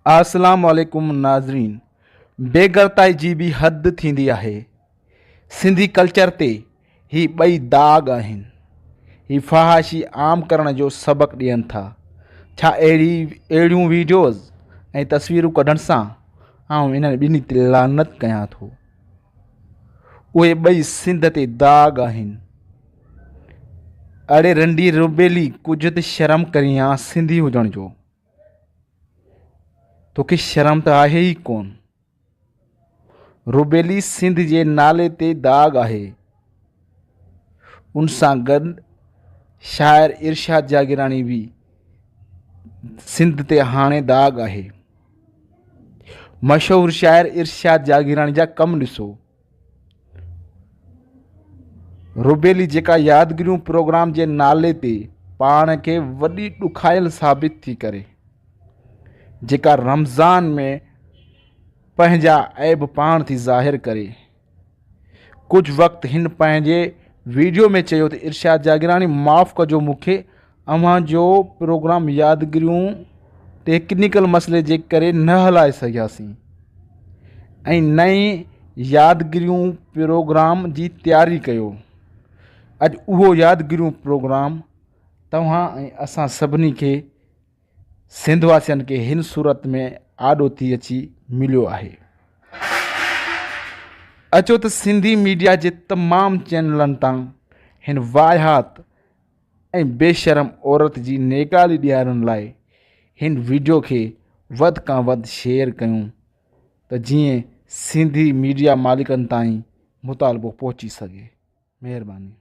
اسلام عليڪم ناظرين بيغرتائي جي به حد ٿيندي آهي سنڌي ڪلچر تي هي ٻئي داغ آهن هي فحاشي عام ڪرڻ جو سبق ڏين ٿا ڇا اهڙي اهڙيون ويڊيوز ۽ تصويرون ڪڍڻ سان آئون انهن ٻنهي تي لعنت ڪيان ٿو اهي ٻئي سنڌ تي داغ آهن اڙي رنڊي ربيلي ڪجهه ته شرم ڪرين ها سنڌي هجڻ جو توکي شرم ته آهي ئي ڪون. روبيلي سنڌ جي نالي تي داغ آهي. ان سان گڏ شاعر ارشاد جاگيراڻي به سنڌ تي هاڻي داغ آهي. مشهور شاعر ارشاد جاگيراڻي جا ڪم ڏسو. روبيلي جيڪا يادگيريون پروگرام جي نالي تي پاڻ کي وڏي ڏکايل ثابت ٿي ڪري، جيڪا رمضان ۾ پنهنجا عيب پاڻ ٿي ظاهر ڪري. ڪجهه وقت هن پنهنجي ويڊيو ۾ چيو ته ارشاد جاگيراڻي معاف ڪجو مون کي اوهان جو پروگرام يادگيريون ٽيڪنيڪل مسئلي جي ڪري نه هلائي سگهياسين ۽ نئين يادگيريون پروگرام جي تياري ڪيو. اڄ اهو يادگيريون پروگرام توهان ۽ اسان سڀني کي سنڌ واسين کي هن صورت ۾ آڏو ٿي اچي مليو آهي. اچو ته سنڌي ميڊيا جي تمام چينلن تان هن واهيات ۽ بي شرم عورت جي نيڪالي ڏيارڻ لاء هن وڊيو کي وڌ کان وڌ شيئر ڪيون ته جيئن سنڌي ميڊيا مالڪن تائين مطالبو پهچي سگهي. مهرباني.